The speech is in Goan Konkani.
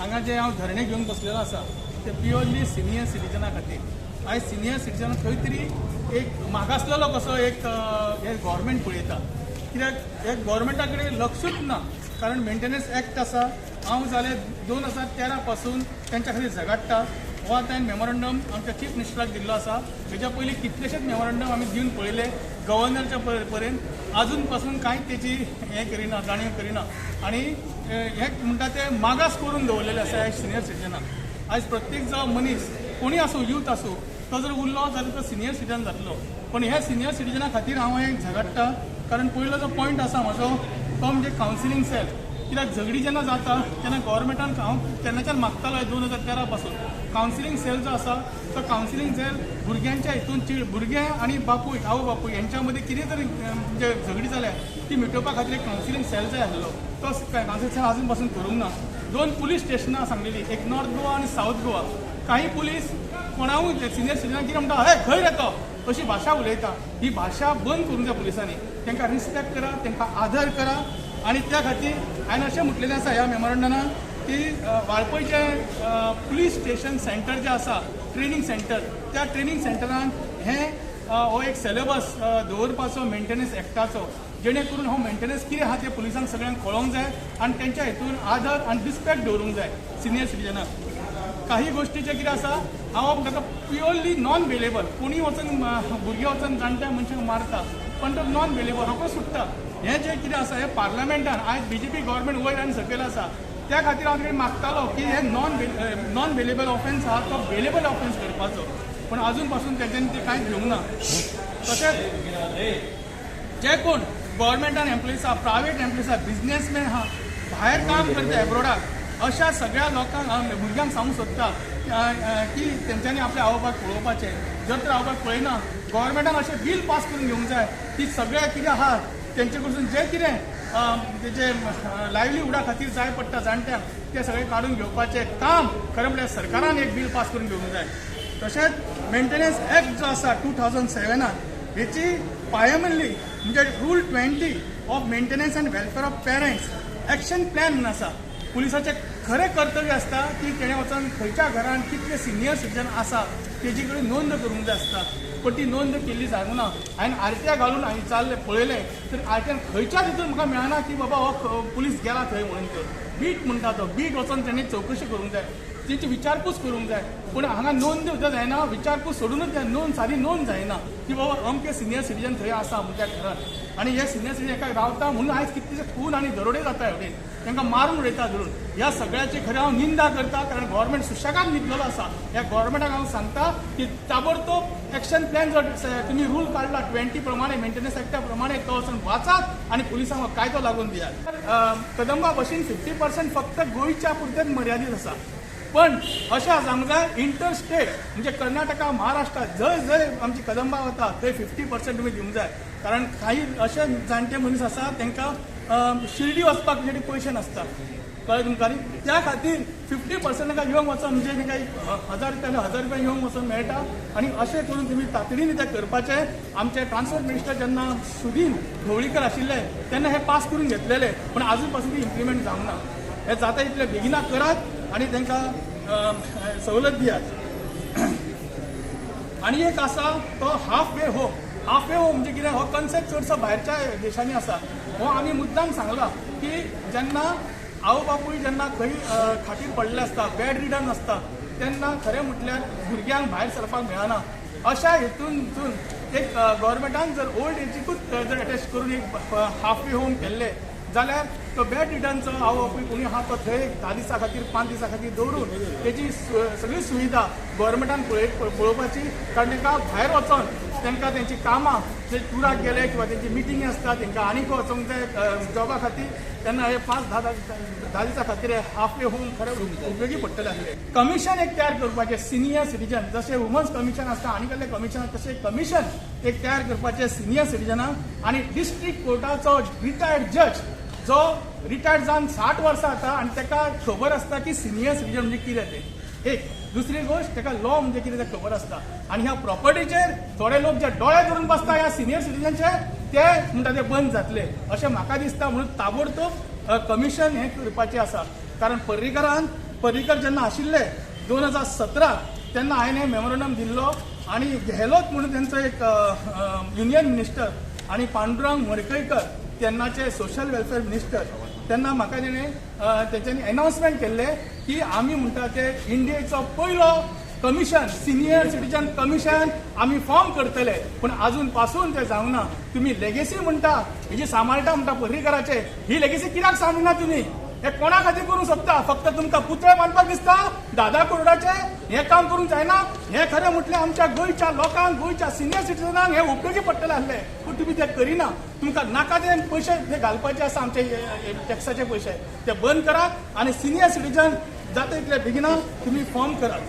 हांगा जे हांव धरणे घेवन बसलेलो आसा ते प्युअरली सिनियर सिटीजना खातीर. आयज सिनियर सिटीजन खंय तरी एक मागासलेलो कसो एक हे गव्हर्मेंट पळयता, कित्याक हे गव्हर्मेंटा कडेन लक्षूच ना. कारण मेंटेनन्स एक्ट आसा, हांव जाले 2013 पासून तेंच्या खातीर झगाडटा. हो आतां मेमोरंडम आमच्या चीफ मिनिस्टराक दिल्लो आसा. हेच्या पयलीं कितलेशेच मेमोरंडम आमी दिवन पळयले गव्हर्नरच्या पर्यंत, आजून पासून कांयच तेची हें करिना, जाणीव करिना. आनी हें म्हणटा ते मागास करून दवरलेले आसा ह्या सिनियर सिटीजनाक. आयज प्रत्येक जावं मनीस कोणूय आसूं, यूथ आसूं, तो जर उरलो जाल्यार तो सिनियर सिटीजन जातलो. पण ह्या सिनियर सिटीजना खातीर हांव हें झगडटा. कारण पयलो जो पॉयंट आसा म्हजो तो म्हणजे कावन्सिलींग सेल. कित्याक झगडी जेन्ना जाता तेन्ना गव्हर्मेंटान हांव तेन्नाच्यान मागतालो 2013 पासून कावन्सिलींग सेल जो आसा तो कावन्सिलींग सेल भुरग्यांच्या हितून भुरगे आनी बापूय, आवय बापूय हेंच्या मदीं कितें तरी म्हणजे झगडी जाल्या ती मिटोवपा खातीर एक कावन्सिलींग सेल जाय आसलो. तो कावन्सिलींग सेल आजून पासून करूंक ना. 2 पुलीस स्टेशनां सांगलेली, एक नॉर्थ गोवा आनी सावथ गोवा. काही पुलीस कोणाकूय सिनियर सिटीजन कितें म्हणटा, हे खंय रे तो, अशी भाशा उलयता. ही भाशा बंद करूंक जाय पुलिसांनी. तांकां रिस्पेक्ट करा, तांकां आदर करा. आनी त्या खातीर हांवें अशें म्हटलेलें आसा ह्या मेमोरंडमाक की वाळपयचें पुलीस स्टेशन सेंटर जें आसा, ट्रेनींग सेंटर, त्या ट्रेनींग सेंटरान हें हो एक सिलेबस दवरपाचो मेंटेनन्स एक्टाचो, जेणे करून हो मेंटेनन्स कितें आहा तें पुलिसांक सगळ्यांक कळोंक जाय आनी तेंच्या हितून आदर आनी रिस्पेक्ट दवरूंक जाय सिनियर सिटीजनाक. काही गोश्टीचें कितें आसा, हांव ताका प्युअरली नॉन बेलेबल, कोणूय वचून भुरगे वचून जाणट्या मनशांक मारता पण तो नॉन बेलेबल रोखडो सुट्टा. हें जें कितें आसा हें पार्लमेंटान आयज बीजेपी गव्हर्मेंट वयर आनी सकयल आसा, त्या खातीर हांव कितें मागतालो की हे नॉन बेलेबल ऑफेन्स आहा तो बेलेबल ऑफेन्स करपाचो, पूण आजून पासून तेंच्यांनी तें कांयच घेवंक ना. तशेंच जे कोण गव्हर्मेंटान एम्प्लॉईज आहा, प्रायवेट एम्प्लॉईज आहा, बिजनेसमॅन आहा, भायर काम करता एब्रोडाक, अशा सगळ्या लोकांक भुरग्यांक सांगूंक सोदता की तेंच्यांनी आपल्या आवय बापायक पळोवपाचें. जर तर आवय बापायक पळयना, गव्हर्मेंटान अशें बील पास करून घेवंक जाय की सगळें कितें आहा तेंचे कडसून जें कितें तेजे लायवलीहुडा खातीर जाय पडटा जाणट्यांक तें सगळें काडून घेवपाचें काम खरें म्हणल्यार सरकारान एक बील पास करून घेवंक जाय. तशेंच मेंटेनन्स एक्ट जो आसा 2007 हेची पायमल्ली म्हणजे rule 20 of maintenance and welfare of parents action plan म्हणून आसा. पुलिसाचें खरें कर्तव्य आसता की तेणें वचून खंयच्या घरान कितले सिनियर सिटीजन आसा तेजी कडेन नोंद करूंक जाय आसता, पण ती नोंद केल्ली जावंक ना. हांवें आरटीआय घालून हांवें विचारलें, पळयलें तर आरटीआय खंयच्याच हितून म्हाका मेळना की बाबा हो पुलीस गेला थंय म्हणून. तो बीट म्हणटा तो बीट वचून तेणें चवकशी करूंक जाय, तेंची विचारपूस करूंक जाय. पूण हांगा नोंद सुद्दां जायना, विचारपूस सोडूनच जाय, नोंद सादी नोंद जायना की बाबा अमके सिनियर सिटीजन थंय आसा म्हूण त्या घरान. आनी हे सिनियर सिटीजन एका रावता म्हणून आयज कितलेशे खून आनी दरोडे जाता हेवटेन, तांकां मारून उडयता धरून. ह्या सगळ्याची खरें हांव निंदा करता, कारण गव्हर्मेंट सुशेगाद न्हिदलेलो आसा. ह्या गव्हर्मेंटाक हांव सांगता की ताबडतोब एक्शन प्लॅन जर तुमी रूल काडला 20 प्रमाणे, मेंटेनन्स एक्टा प्रमाणे, तो वचून वाचात आनी पुलिसांक कायदो लागून दियात. कदंबा बशीन 50% फक्त गोंयच्या पुरतेच मर्यादीत आसा, पण अशें सांगूंक जाय इंटर स्टेट म्हणजे कर्नाटका, महाराष्ट्रा जंय जंय आमची कदंबा वता थंय 50% तुमी दिवंक जाय. कारण काही अशे जाणटे मनीस आसा तांकां शिर्डी वचपाक म्हणजे पयशे नासता, कळ्ळें तुमकां न्ही. त्या खातीर 50% तांकां येवंक वचोन म्हणजे तांकां 1000 रुपया 1000 रुपया येवंक वचोन मेळटा. आनी अशें करून तुमी तातडीन तें करपाचें. आमचे ट्रान्सपोर्ट मिनिस्टर जेन्ना सुदीन ढवळीकर आशिल्ले तेन्ना हें पास करून घेतलेलें, पूण आजून पासून ती इम्प्लिमेंट जावंक ना. हें जाता तितलें बेगिना करात आनी तांकां सवलत दियात. आनी एक आसा तो half way home. Half way home म्हणजे कितें, हो कन्सेप्ट चडसो भायरच्या देशांनी आसा. हो आमी मुद्दाम सांगला की जेन्ना आवय बापूय जेन्ना खंय खाटीर पडलेले आसता, बेड रिडन आसता, तेन्ना खरें म्हटल्यार भुरग्यांक भायर सरपाक मेळना. अशा हितून एक गव्हर्मेंटान जर ओल्ड एजीकूच जर एटॅच करून एक हाफ वे होम केल्लें जाल्यार तो बेड रिडनचो आवय बापूय कोणी आहा तो थंय 10 दिसां खातीर, 5 दिसां खातीर दवरून तेजी सगळी सुविधा गव्हर्मेंटान पळोवपाची. कारण तांकां भायर वचोन तांकां तेंची कामां जे टुराक गेले किंवा तेंची मिटिंग आसता, तांकां आनीक वचोंक जाय जॉबा खातीर, तेन्ना हे 5-10 दिसां खातीर हाफ वे होम खरें उपयोगी पडटलें आसलें. कमिशन एक तयार करपाचें सिनियर सिटीजन, जशें वुमन्स कमिशन आसता आनी कसलें कमिशन तशें कमिशन एक तयार करपाचें सिनियर सिटीजनाक. आनी डिस्ट्रिक्ट कोर्टाचो रिटायर्ड जज जो रिटायर्ड जावन 60 वर्सां जाता आनी ताका खबर आसता की सिनियर सिटीजन म्हणजे कितें तें, एक. दुसरी गोश्ट ताका लॉ म्हणजे कितें तें खबर आसता. आनी ह्या प्रॉपर्टीचेर थोडे लोक जे डोळे धरून बसता ह्या सिनियर सिटीजनचे ते म्हणटा ते बंद जातले अशें म्हाका दिसता. म्हणून ताबडतोब कमिशन हें करपाचें आसा. कारण पर्रीकरान पर्रीकर जेन्ना आशिल्ले 2017 तेन्ना हांवें मेमोरंडम दिल्लो आनी गेहलोत म्हणून तेंचो एक युनियन मिनिस्टर आनी पांडुरंग मडकयकर तेन्नाचे सोशल वेलफेअर मिनिस्टर, तेन्ना म्हाका तेणें तेंच्यांनी एनावन्समेंट केल्लें की आमी म्हणटा ते इंडियेचो पयलो कमिशन, सिनियर सिटीजन कमिशन आमी फॉर्म करतले, पूण आजून पासून ते जावंक ना. तुमी लेगेसी म्हणटा, ही जी सांबाळटा म्हणटा पर्रीकराचे, ही लेगेसी कित्याक सांगना तुमी? हे कोणा खातीर करूंक सोदता? फक्त तुमकां पुतळे बांदपाक दिसता दादा कोरडाचे? हें काम करूंक जायना. हें खरें म्हटल्यार आमच्या गोंयच्या लोकांक, गोंयच्या सिनियर सिटीजनांक हें उपयोगी पडटलें आसलें, पूण तुमी तें करिना. तुमकां नाका ते पयशे जे घालपाचे आसा आमचे टॅक्साचे पयशे, ते बंद करात आनी सिनियर सिटीजन जाता तितले बेगिना तुमी फॉर्म करात.